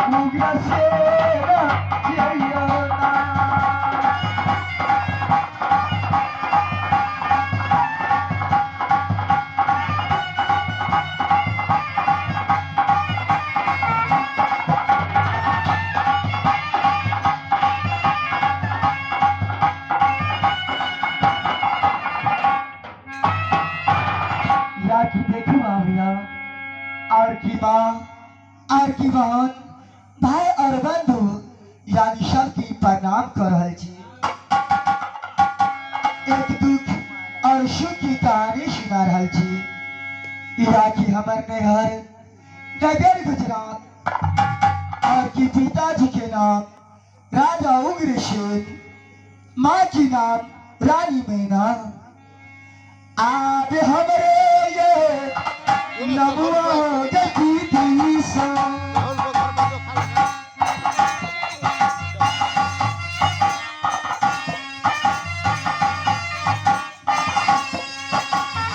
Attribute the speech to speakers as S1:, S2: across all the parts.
S1: उग्रसेन छियौ ना। या कि देखू भैया और की माँ और की बहन भाई और बंधु यानी सबकी प्रणाम कर रहल छी। एक दुख और सुख की कहानी सुना रहल छी। या कि हमर नैहर नगर गुजरात और की पिताजी के नाम राजा उग्रसेन, माँ की नाम रानी मैना। आब हमरे ये नबुआ गति दिशा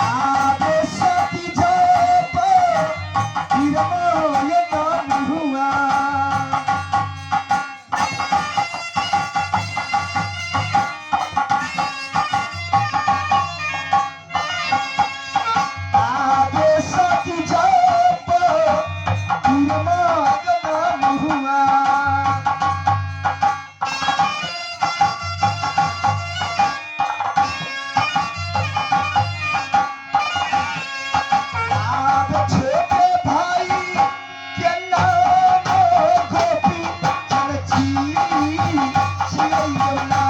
S1: आबे सती जप हिरमय नाम हुआ। आबे सती जप हिरमय नाम हुआ। आब छोटे भाई के नाम गोपी चंद छियौ ना।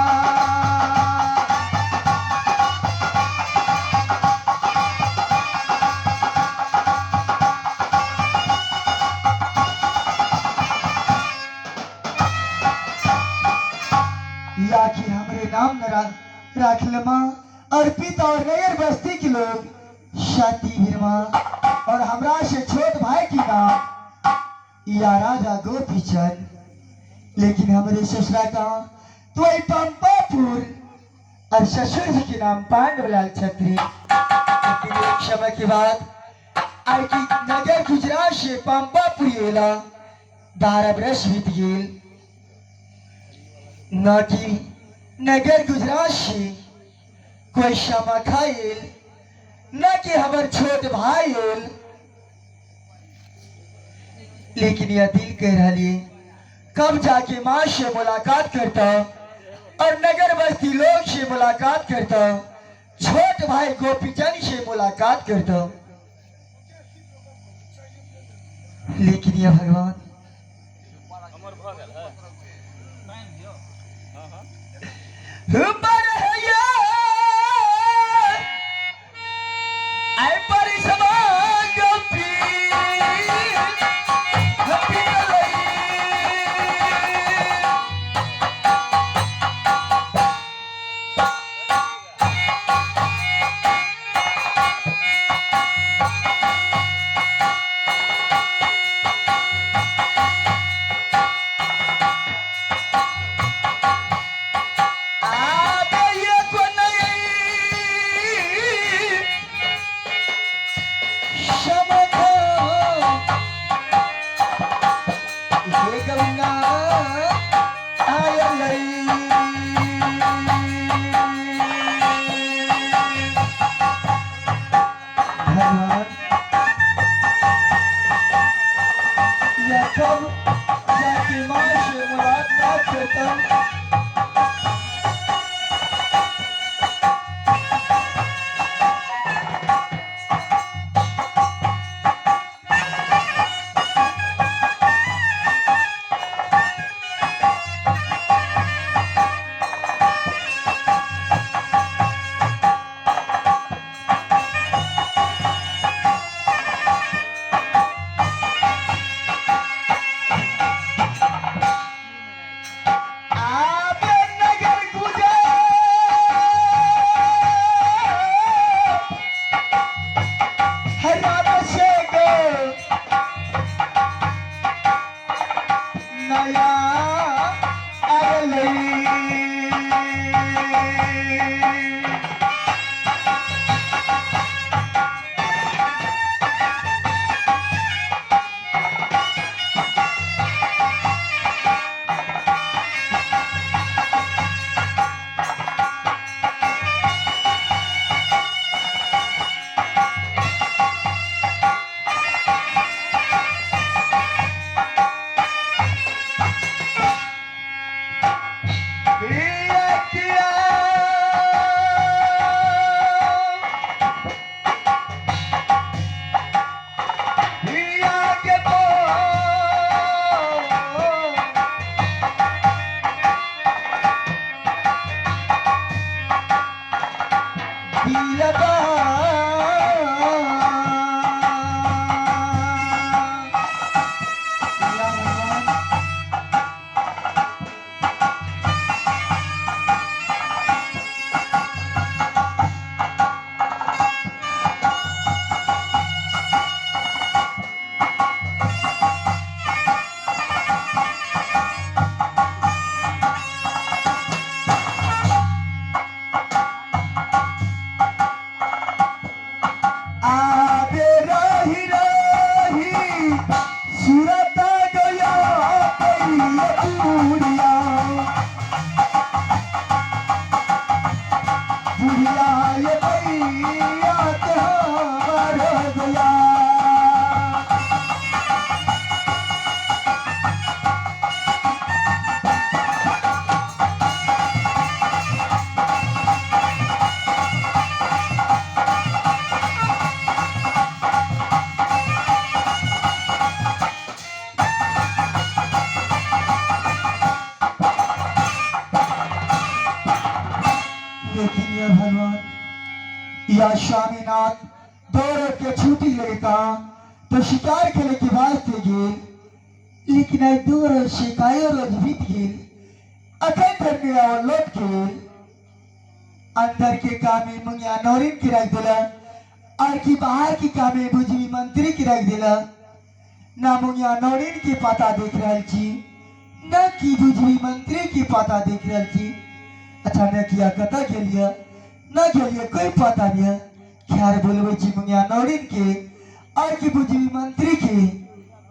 S1: या कि हमरे नाम न राख ले माँ और पिता और नगर बस्ती के लोग शांति बिरमा और हमरा से छोट भाई की नाम या राजा गोपीचंद। लेकिन हमरे ससुरा का तो वही पंपापुर और ससुर जी के नाम पांडवलाल छत्री। लेकिन एक समय के बाद आई की नगर गुजरात से पंपापुर एला 12 बरस बीत गेल न कि नगर गुजरात से कोई क्षमा खाइल न कि हमर छोट भाई आयल। लेकिन यह दिल कह रही कब जाके माँ से मुलाकात करता और नगर बस्ती लोग से मुलाकात करता, छोट भाई गोपीचंद से मुलाकात करता। लेकिन यह भगवान ऊपर है ये, आई परिसमा गोपी, गोपी लई। आबे ये को नहीं शमखो हे गंगा आय लई। भगवान यह कब जाके माँ से मुलाकात करता। आबे नगर गुजर हराब से गो नया अरलई। ये बुढ़िया, बुढ़िया ये भैया के हमारो गया। लेकिन यह भगवान या स्वामीनाथ 2 रोज के छुट्टी लेका तो शिकार खेले के वास्ते गेल, लेकिन आई 2 रोज से कायो रोज बीत गेल, अखन धर में आओ लौट गेल। अंदर के कामे मुंगिया नौरिन के रख दिला और की बाहर की कामे बुझवी मंत्री के रख दिला। ना मुंगिया नौरिन के पता देख रहल छी, न की बुझवी मंत्री के पता देख रहल छी। अच्छा न किया कत गेलिए न गेलिए कोई पता नहीं है। खैर बोलबै छी मुंगिया नौरिन के और की बुझवी मंत्री के,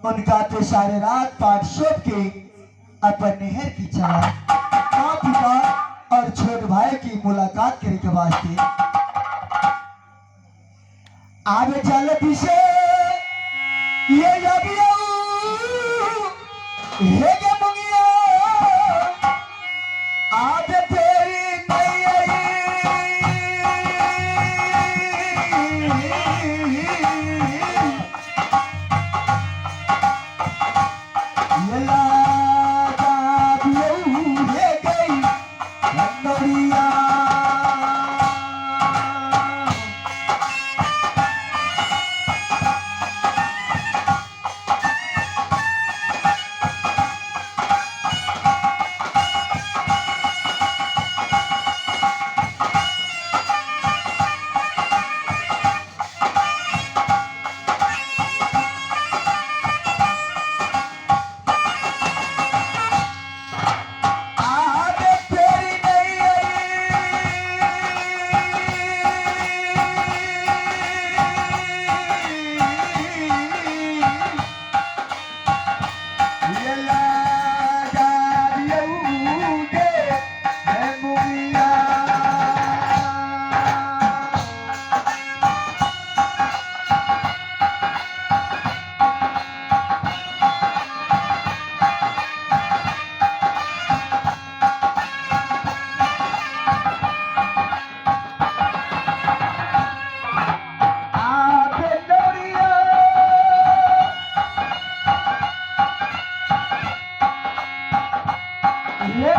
S1: उनका तो सारे रात पाठ सौंप के अपन नहर की चला माँ पिता और छोट भाई की मुलाकात करे के वास्ते। आवे जल्दी से ये हे गे मुंगिया, आज तेरी नहीं आई। ये लागा हे गई नौरिया। आज तेरी नहीं आई। ये लागा दियऊ गे मुंगिया। आप नौरिया ये